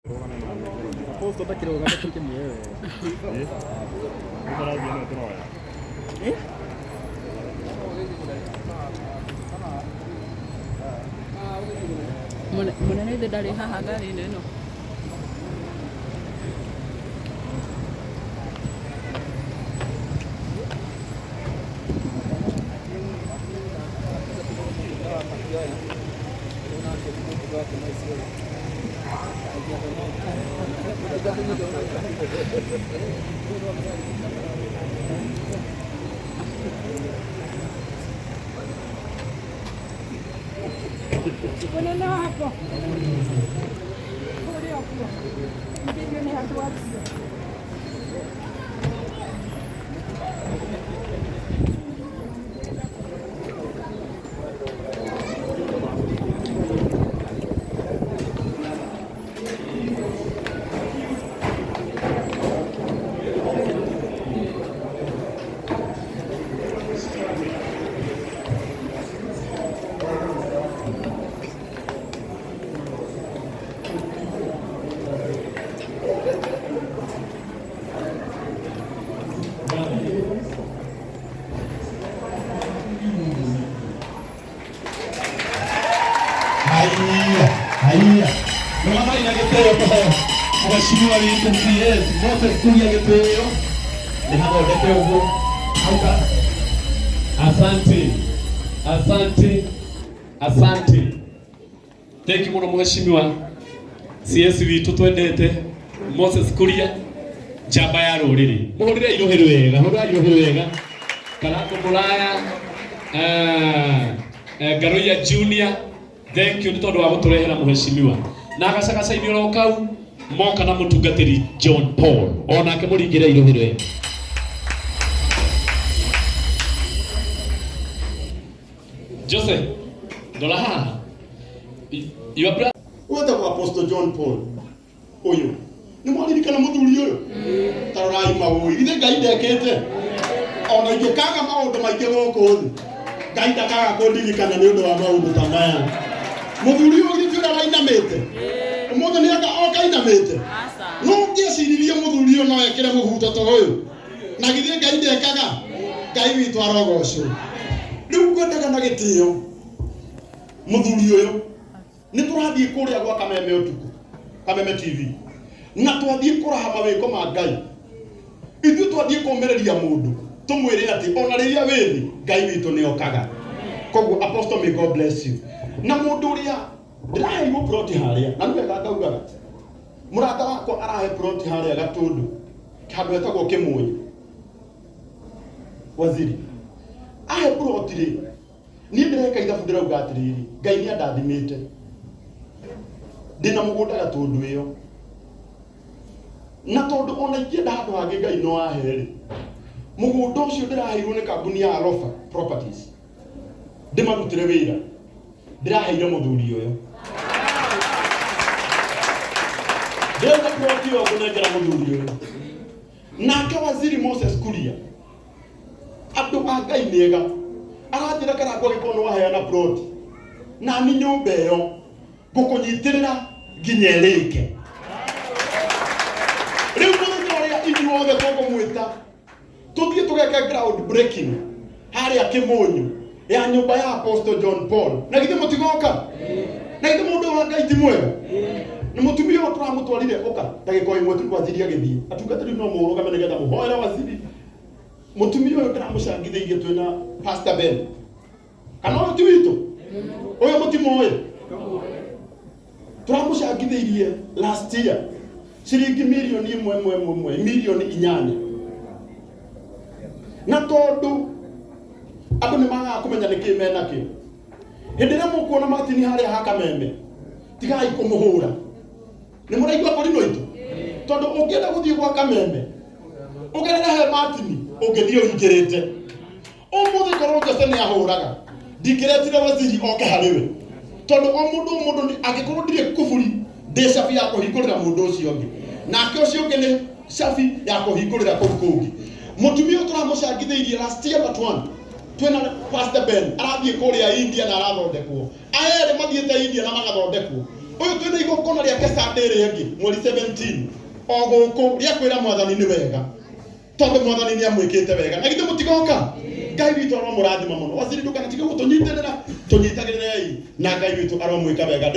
Apostle ndakĩrũgame tũkĩmuoe wega. Nĩtũrathiĩ no tũroya. Mũnene ithe ndarĩ haha ngari-inĩ ĩno. Mũnene wakwa kũrĩa ũguo ndĩrio nĩ andũ acio. Haiya, haiya. Rũgamai na gĩtĩo tũhe mheshimiwa witũ CS Moses Kuria gĩtĩo. Nĩ hathondeke ũguo. Hau ka. Asante. Asante. Asante. Thank you mũno mheshimiwa CS witũ twendete Moses Kuria njamba ya rũrĩrĩ. Mũhũrĩre irũhĩ wega, hũrĩra irũhĩ wega. Karango Mũraya, Ngaruiya Junior, thank you nĩ tondũ wa gũtũrehera mheshimiwa. Na gacagaca-inĩ oro kau moka na mũtungatĩri John Paul, onake mũringĩre irũhĩ wega. Jose, ndora haha. Your brother Wetagwo Apostle John Paul ũyũ nĩ mwaririkana mũthuri ũyũ ta rorai mawũi githĩ Ngai ndekĩte ona ingĩkaga maũndũ maingĩ gũkũ thĩ Ngai ndakaga kũndirikana nĩ ũndũ wa maũndũ ta maya. Mũthuri ũyũ githĩ ti ũrĩa wainamĩte ũmũthĩ nĩ anga oka ainamĩte no ũngĩeciririe mũthuri ũyũ no ekĩre mũbuto ta ũyũ na githĩ Ngai ndekaga. Ngai witũ arogocwo. Rĩu ngwendaga na gĩtĩo mũthuri ũyũ nĩ tũrathiĩ kũrĩa gwa Kameme ũtukũ, Kameme TV, na twathiĩ kũraha mawĩko ma Ngai. Ithuĩ twathiĩ kũmĩrĩria mũndũ tũmwĩre atĩ ona rĩrĩa wĩ thĩ Ngai witũ nĩ okaga. Koguo Apostle, may God bless you. Na mũndũ ũrĩa ndĩraheirwo plot harĩa, na nĩ wega ngaugaga mũrata wakwa arahe plot harĩa Gatũndũ handũ hetagwo Kĩmũnyũ. Waziri ahe plot rĩ, niĩ ndĩreka ithabu ndĩrauga atĩrĩrĩ, Ngai nĩ andathimĩte ndĩna mũgũnda Gatũndũ ĩyo, na tondũ ona ingĩenda handũ hangĩ Ngai no ahe rĩ, mũgũnda ũcio ndĩraheirwo nĩ kambuni ya Alofa Properties ndĩmarutĩre wĩra, ndĩraheire mũthuri ũyũ ndĩrauga plot ĩyo ngũnengera mũthuri ũyũ. Nake Waziri Moses Kuria andũ a Ngai nĩ ega aranjĩra Karangũ angĩkorwo nĩ waheana plot nani nyũmba ĩyo ngũkũnyitĩrĩra nginya ĩrĩke. Rĩu mũthenya ũrĩa inyuothe tũkũmwĩta tũthiĩ tũgeke ground breaking harĩa Kĩmũnyũ ya nyũmba ya Apostle John Paul, na githĩ mũtigoka? Na githĩ mũndũ ũyũ wa Ngai ti mwega? Na mũtumia ũyũ tũramũtwarire ũka ndagĩka o ĩmwe tu waziri agĩthiĩ, atungatĩri no mũrũgame nĩgetha mũhoere waziri. Mũtumia ũyũ ndĩramũcangithĩirie twĩna Pastor Ben, kana ũyũ ti witũ ũyũ mũtimũĩ, tũramũcangithĩirie last year ciringi mirioni ĩmwe ĩmwe ĩmwe ĩmwe mirioni inyanya, na tondũ andũ nĩ magaga kũmenya nĩkĩ menakĩo, hĩndĩ ĩrĩa mũkuona Martin harĩa ha Kameme tigai kũmũhũra. Nĩ mũraigua kũrinũ itũ? Tondũ ũngĩenda gũthiĩ gwa Kameme ũgerere he Martin ũngĩthiĩ ũingĩrĩte. Ũmũthĩ korwo Jose nĩ ahũraga ndingĩretire waziri oke harĩ we, tondũ o mũndũ o mũndũ angĩkorwo ndirĩ kuburi ndĩ cabi ya kũhingũrĩra mũndũ ũcio ũngĩ, nake ũcio ũngĩ nĩ cabi ya kũhingũrĩra kũu kũngĩ. Mũtumia ũyũ tũramũcangithĩirie last year but one twĩna Pastor Ben arathiĩ kũrĩa India na arathondekwo. Aya erĩ mathiĩte India na magathondekwo. Ũyũ twĩna igongona rĩake Sunday ĩrĩa ĩngĩ mweri 17 o gũkũ rĩa kwĩra mwathani nĩ wega tondũ mwathani nĩ amwĩkĩte wega na githĩ mũtigoka. Ngai witũ aromũrathima mũno. Waziri ndũkanatige gũtũnyitĩrĩra, tũnyitagĩrĩrei na Ngai witũ aromwĩka wega.